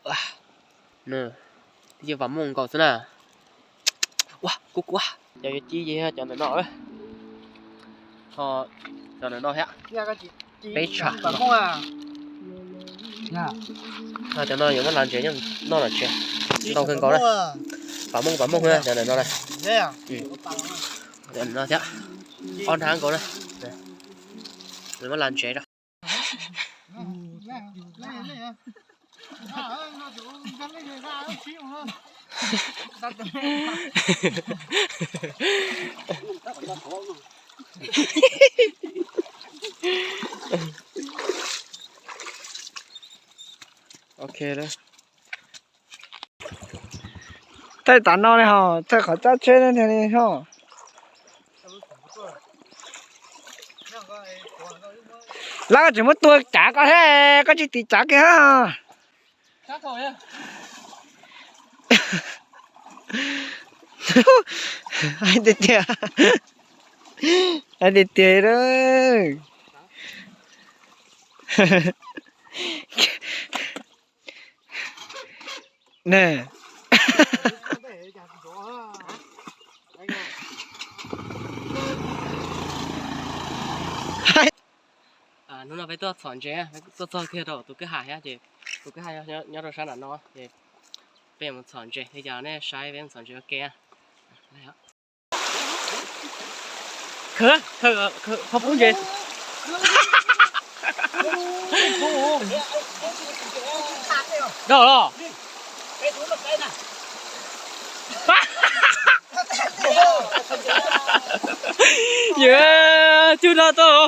Twb yog vam muaj nkaus xwb na. Ua kub kub. Cov yuav ci ces yog cov ntawm no, ho cov ntawm no thiab. Peb tsham. Cov no yuav muab lav ntsev noj los tsev. Ntau kawg nkaus na. Vam muaj vam muaj cov ntawm no na. Cov ntawm no thiab. Ob hnab nkaus na. Muab lav ntsev rau. Ok. Thaij tam no li hos, thaij qhov cab tsheb no ntiag li hos. Lawv tseem muab tua cav koj thiab, koj tsis tiv cav kiag. Hais tiag tiag, hais tiag tiag. Ne. Hnub no peb tuaj txhom ntses, tuaj txog kiag rau tus kwj ha thiab ces tus kwj ha nyob rau sab nram no ces peb yuav mus txhom ntses li cas nej saib, peb mus txhom ntses ua ke. Khawb, khawb, khawb pub ntses. Dog los. Yog cug dog tau.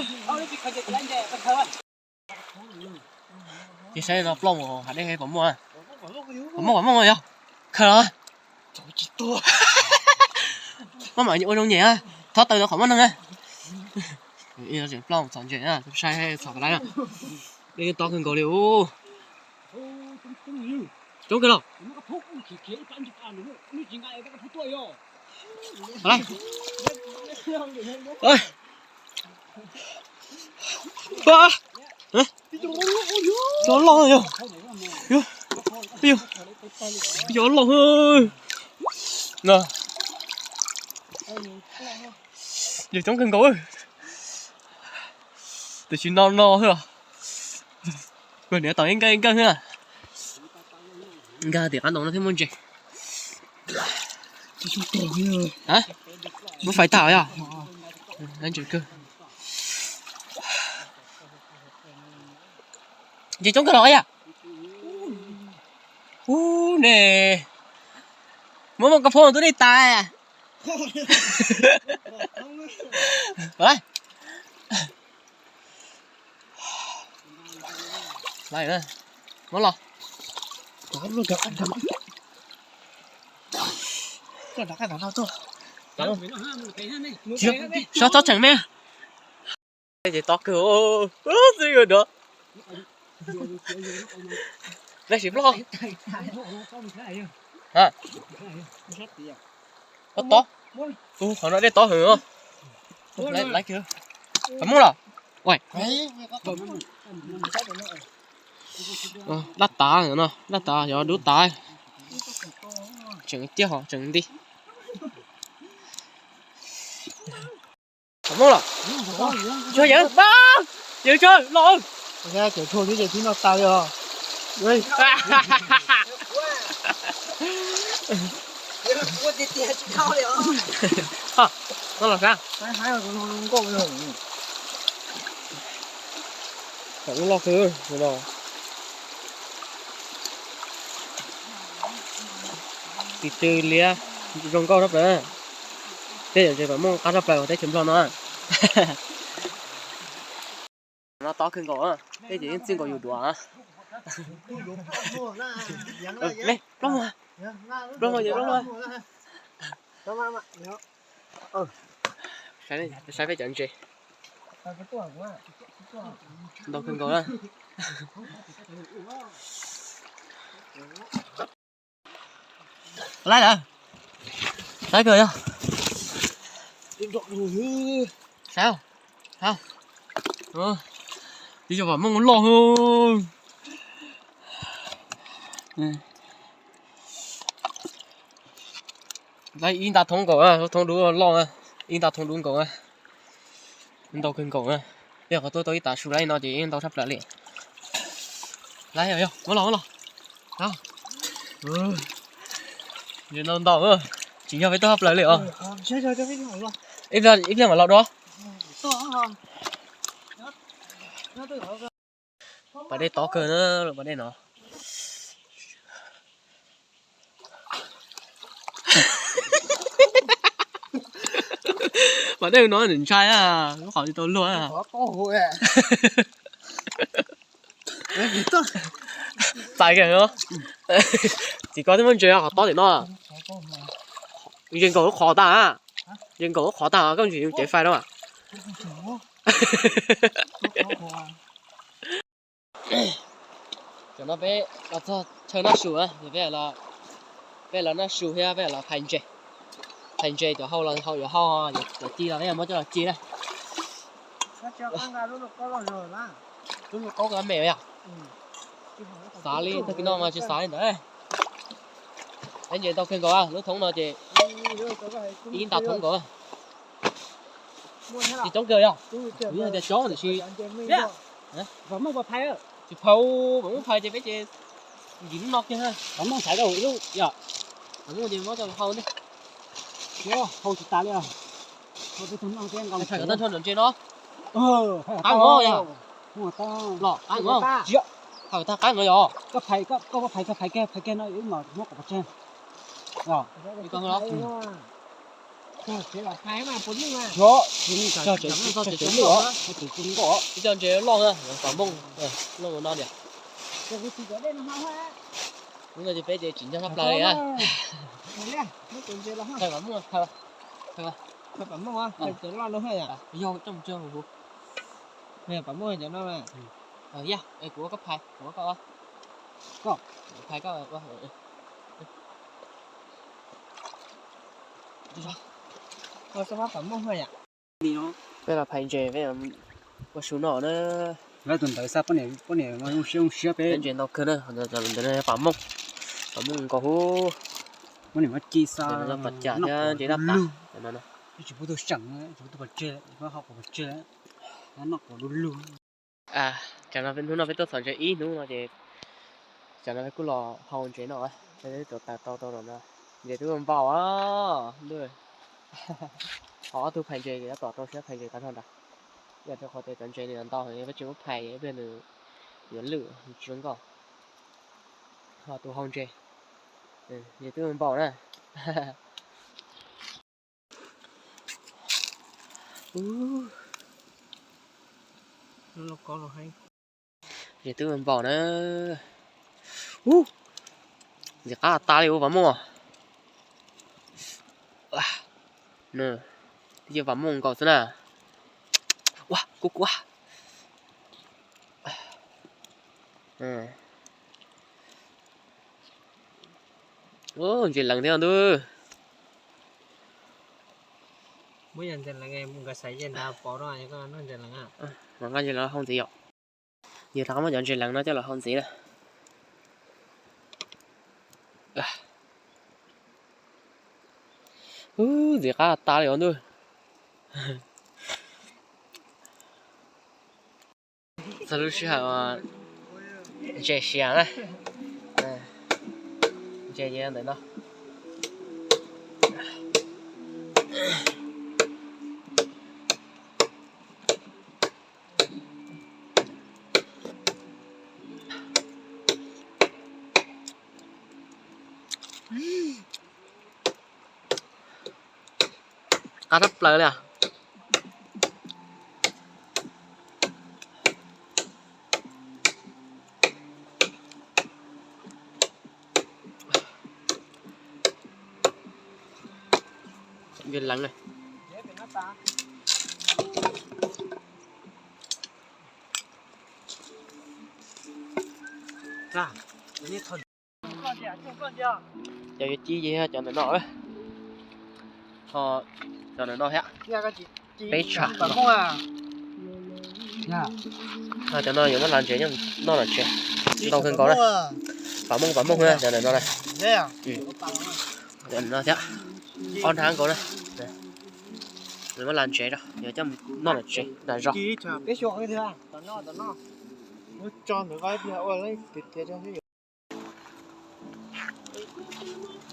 Ces saib no plooj hav dej puas muaj, puas muaj, puas muaj yog. Khaws los. Maj mam ua zoo nyem, thov taws los qhov muaj neeg. Tseem plooj txhom ntses, saib txhom tau lawm. Dej tob kawg nkaus li. Coob kawg los. Cov loj yog, cov loj. Yog coob kawg nkaus. Tam sim no no xwb. Niam tau ib nkawg ib nkawg xwb. Nkag tim qab ntoo no thiaj muaj ntses. Muab fais tag yog. Ntses kawg. Ntses coob kawg los yog. Ub ne. Muab muab koj phob tus nej tas. Muab los. Sov txhob tseem me. Ces tob kawg xwb nrov. Dab tsi ploj. Tob tob. Qhov no dej tob heev. Laiv kawg. Qhov muaj los. Dab tav no, dab tav yog dub tav. Tseem ciaj hos tseem nti. Qhov muaj los. Yawg, yawg, yawg, los. Cov tshuaj twb ces twb noj tas li os. Noj los sab. Loj kawg no. Tis tw liab zoo nkauj tshaj plaws. Tej zaum tseem muaj qab tshaj plaws teb chaws Nplog no. No tob kawg nkaus, tej ces yeej txij nkaus yus duav. Plob, plob, plob, plob. Saib peb cov ntses. Ntau kawg nkaus na. Laib lawm. Saib kawg yog. Saib. Twb yog vam meej loj. Laib ib nta thoob nkaus, thoob dub loj, ib nta thoob dub nkaus, ntau kawg nkaus. Peb qhov tuaj tau ib tav su laib no ces ntau tshaj plaws li. Laib yog, muab los, muab los. Ntau ntau, tsis yog peb tuaj tshaj plaws li os. Ib pliag mam los dua. Pas dej tob kawg na, pas dej no. Pas dej no ntshai, lub qhov tsis tau luag. Txais kawg. Txiv ko twb muab ntses qhov tob tim no. Ntses nkaus lub qhov tag. Ntses nkaus lub qhov tag koj ntsis cev fais rau. Tam no peb los txog chaw noj su, peb los noj su thiab peb los phais ntses. Phais ntses cov hau los hau, yuav hau, cov ci los peb muab coj los ci na. Lub lauj kaub koj me yom? Xav li tag kis no mas tsis xav li ntawd. Ntses ntau kawg nkaus, lub thoob no ces ib nta thoob nkaus. Tsis coob kawg yog? Kuv yeej hais tias coob tiam sis tsis phau, mam muab phais ces peb ces nkim lub no kiag. Mam muab phais rau ib lub yom. Mam muab ces muab coj hau ntej. Hau tsis tas li. Phais kom tag nrho ntses no. Qab no yog? Los qab no. Phais kom tag qab no yog? Koj phais, koj phais, koj phais kiag, phais kiag no ib mam muab kom pov tseg. Ib co ntses loj na, pam mooj loj no niam. Hnub no ces peb ces tsis nco tshaj plaws li na. Pam mooj, pam mooj, yog coj mus tsawg huv. Pam mooj cov no. Yog, kuv ua koj phais, kuv ua koj ua. Koj phais koj ua. Peb los phais ntses, peb ua su noj na. Lawv tus ntawd xav poj niam, poj niam zoo siab zoo siab peb. Ntses ntau kawg na, ntawd pam mooj, pam mooj nkaus huv. Poj niam muab ci xa, pam cas thiab ntses dab tas. Tsis pub tuaj seem, tsis pub tuaj pov tseg, peb ho kom pov tseg, noj kom du lug. Tam no peb hnub no peb tuaj txhom ntses ib hnub no ces tam no peb kuj los hau ntses no, peb tuaj tau tau no, ntses twb npaum ntuj. Ho ob tug phais ntses ces tab tom rau siab phais ntses tag nrho nrad. Yog rau qhov tias cov ntses nws ntau heev peb tsis muab phais ib pliag nws yuav lwj tsis zoo nkauj. Ho tus hau ntses, ntses twb npaum na. Ntses twb npaum na. Ntxim qab tas li ua pam mooj. Twb yog pam mooj nkaus xwb na. Ua kub kub. Ntses lees thiab ntuj. Muab yog ntses lees nkawd xaiv ces nrad pov no, koj noj ntses lees. Mas nqa ntses lees los hau ntxiv yom. Yog rov qab muab cov ntses lees no coj los hau ntxiv na. Ntxim qab tas li os ntuj. Txog lub sij hawm ntses siav na. Ntses yeej ntawm no. Qab tshaj plaws li os. Ntses lees na. Cov yuav ci ces yog cov ntawm no. Ho cov ntawm no thiab. Peb tsam. Ho cov no yuav muab lav ntses noj los tsev. Ntau kawg nkaus na. Pam mooj pam mooj na, cov ntawm no na. Cov ntawm no thiab. Ob hnab nkaus na. Nws muab las ntsev rau, yuav coj mus noj tom tsev nram zos.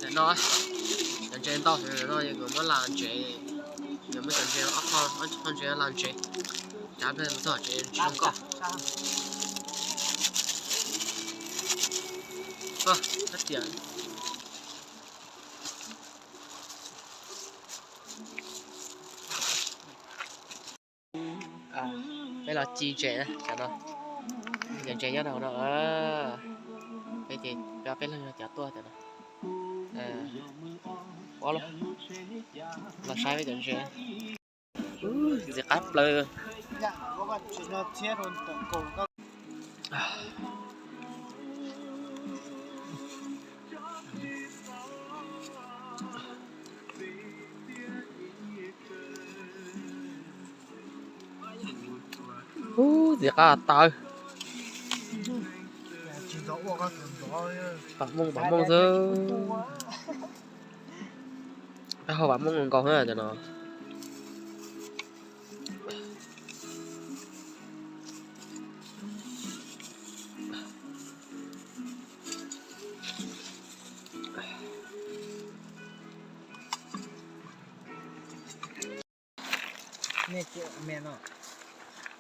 Ntawm no, cov ntsev ntau, no yog muab las ntsev, yog muab cov ntsev, ob qho ntsev las ntsev, cov ntsev tsis zoo nkauj. Peb los ci ntses na, cov ntses nyob rau no. Peb ces coj peb leeg cov tuaj cov no. Los saib peb cov ntses. Ntxim qab plaws. Ub, ntxim qab tawv. Vam Meej, Vam Meej xwb. Qab hau Vam Meej nkaus na cov no.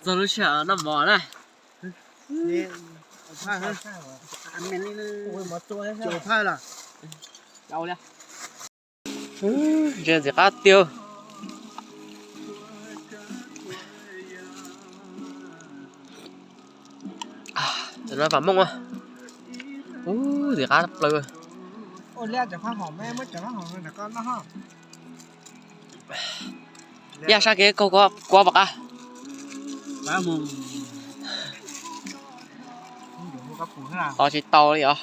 Txog lub sij hawm noj mov na. Ntses ntxim qab tiag. Cov no Vam Meej. Ub, ntxim qab plaws. Yaj sab kev kaug kuab pom qab. Tos tsis tau li os.